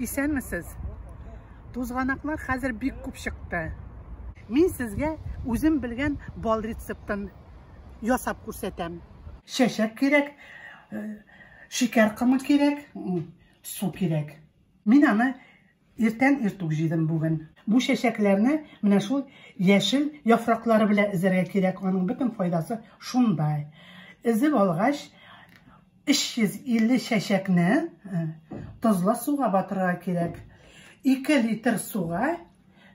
Исәнмесез! Тузганаклар хәзер бик күп чыкты. Мин сезгә үзем белгән бал рецептын ясап күрсәтәм. Чәчәк кирәк, шикәр комы кирәк, су кирәк. Мин аны иртән иртүк җыйдым бүген. Бу чәчәкләрне менә шул яшел яфраклары белән эзәргә кирәк, аның бөтен файдасы шунда. Эзеп алгач, 350 чәчәкне тозлы суга батырырга кирәк. 2 литр суга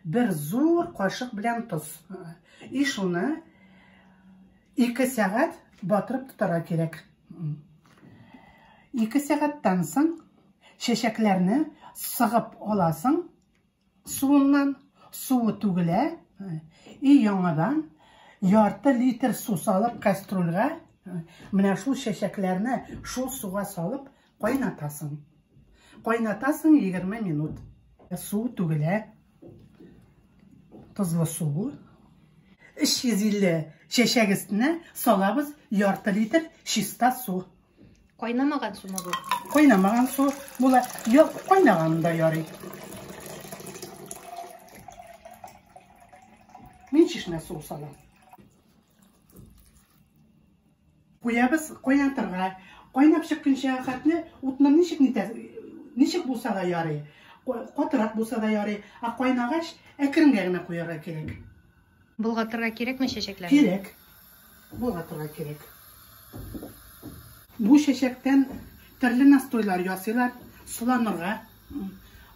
бер зур кашык белән тоз. И шуны 2 сәгать батырып тотарга кирәк. 2 сәгатьтән соң чәчәкләрне сыгып аласың. Суыннан суы түгелә и яңадан ярты литр су салып кастрюльгә менә шул чәчәкләрне шул суга салып кайнатасың. Кайнатасың 20 минут. Су түгелә. Тозлы су бу. 350 чәчәк өстенә салабыз ярты литр чиста су. Кайнамаган сумы бу? Кайнамаган су була. Юк, кайнаган да ярый. Мин чишмә суы салам. Куябыз кайнатырга. Кайнап чыкканча хәтле утны ничек нитә, ничек булса да ярый. Катырак булса да ярый. Ә кайнагач, әкренгә генә куярга кирәк. Болгатырга кирәкме чәчәкләрне? Кирәк. Болгатырга кирәк. Бу чәчәктән төрле настойлар ясыйлар. Суланырга,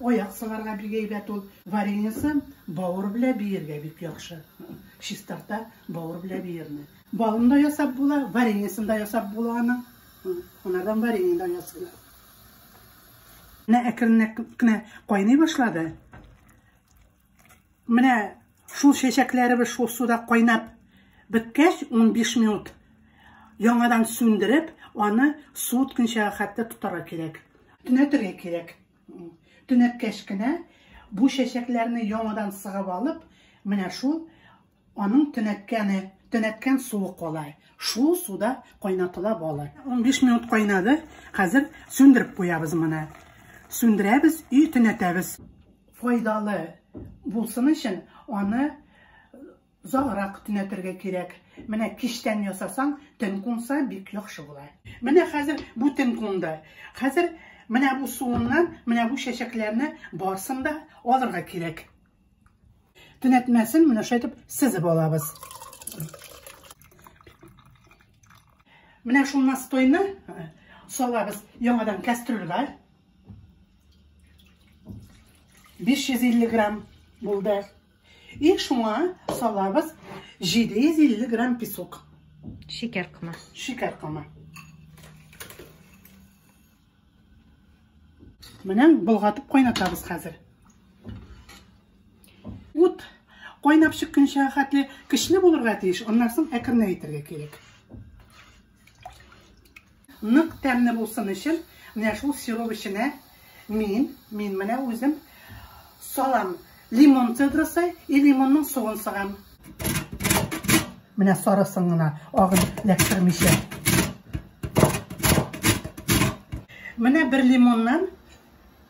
аяк сыларга бик әйбәт ул. Вареньесы бавыр белән биергә бик яхшы. Чистарта бавыр белән биерне. Балын да ясап була, вареньесын да ясап була аның. Анардан варенье да ясыйлар. Менә әкренләп кенә кайный башлады. Менә шул чәчәкләребез шул суда кайнап беткәч, 15 минут яңадан сүндереп, аны суытканча хәтта тотарга кирәк. Төнәтергә кирәк. Төнәткәч кенә бу чәчәкләрне яңадан сыгып алып, менә шул аның төнәткәне, төнәткән суы кала. Шул суда кайнатыла балы. 15 минут кайнады. Хәзер сүндереп куябыз моны. Сүндерәбез и төнәтәбез. Файдалы булсын өчен аны озаграк төнәтергә кирәк. Менә кичтән ясасаң, төн кунса бик яхшы була. Менә хәзер бу төн кунды. Хәзер менә бу суыннан менә бу чәчәкләрне барсын да алырга кирәк. Төнәтмәсен менә шулай итеп сызып алабыз. Менә шул настойны салабыз яңадан кастрюльгә. 550 грамм булды. И шуңа салабыз 750 грамм песок. Шикәр комы. Шикәр комы. Менә болгатып кайнатабыз хәзер. Ут кайнап чыкканча хәтле көчле булырга тиеш, аннан соң әкренәйтергә кирәк. Нык тәмле булсын өчен, менә шул сироп эченә мин, мин менә үзем салам лимон цедрасы и лимонның согын сыгам. Менә сарысын гына агын ләктермичә. Менә бер лимоннан,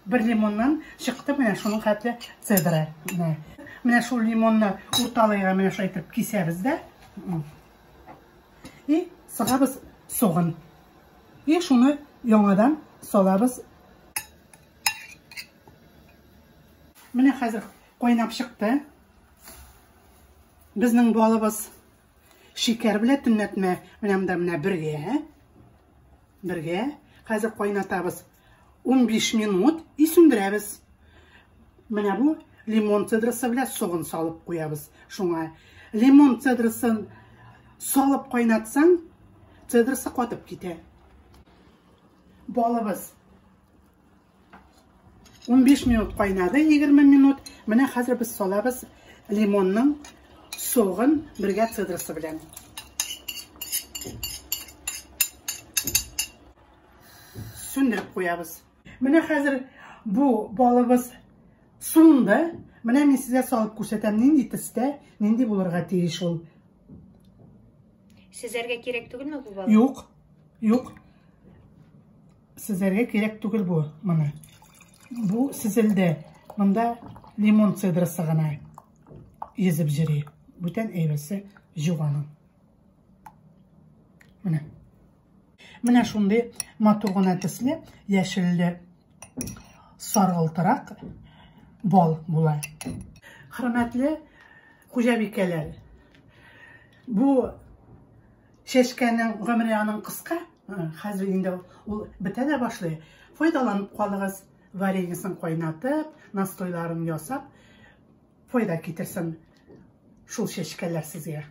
бер лимоннан чыкты менә шуның хәтле цедра. Менә, менә шул лимонны урталайга менә шулай итеп кисәбез дә. И сыгабыз согын. И шуны яңадан салабыз. Менә хәзер кайнап чыкты. Безнең балыбыз шикәр белән төннәтмә. Менә монда менә бергә. Бергә. Хәзер кайнатабыз. 15 минут и сүндерәбез. Менә бу лимон цедрасы белән согын салып куябыз шуңа. Лимон цедрасын салып кайнатсаң, цедрасы катып китә. Балыбыз 15 минут кайнады, 20 минут. Менә хәзер без салабыз лимонның согын бергә цедрасы белән. Сүндереп куябыз. Менә хәзер бу балыбыз суынды. Менә мин сезгә салып күрсәтәм, нинди төстә, нинди булырга тиеш ул. Сизәргә кирәк түгелме бу бал? Юк, юк. Сизәргә кирәк түгел бу моны. Бу сөзелде. Монда лимон цедрасы гына йөзеп йөри. Бүтән әйберсе юк аның. Менә. Менә шундый матур гына төсле, яшелле, саргылтырак бал була. Хөрмәтле хуҗабикәләр, бу чәчкәнең гомере аның кыска, хәзер инде ул бетә дә башлый. Файдаланып калыгыз, вареньесын кайнатып, настойларын ясап, файда китерсен шул чәчкәләр сезгә.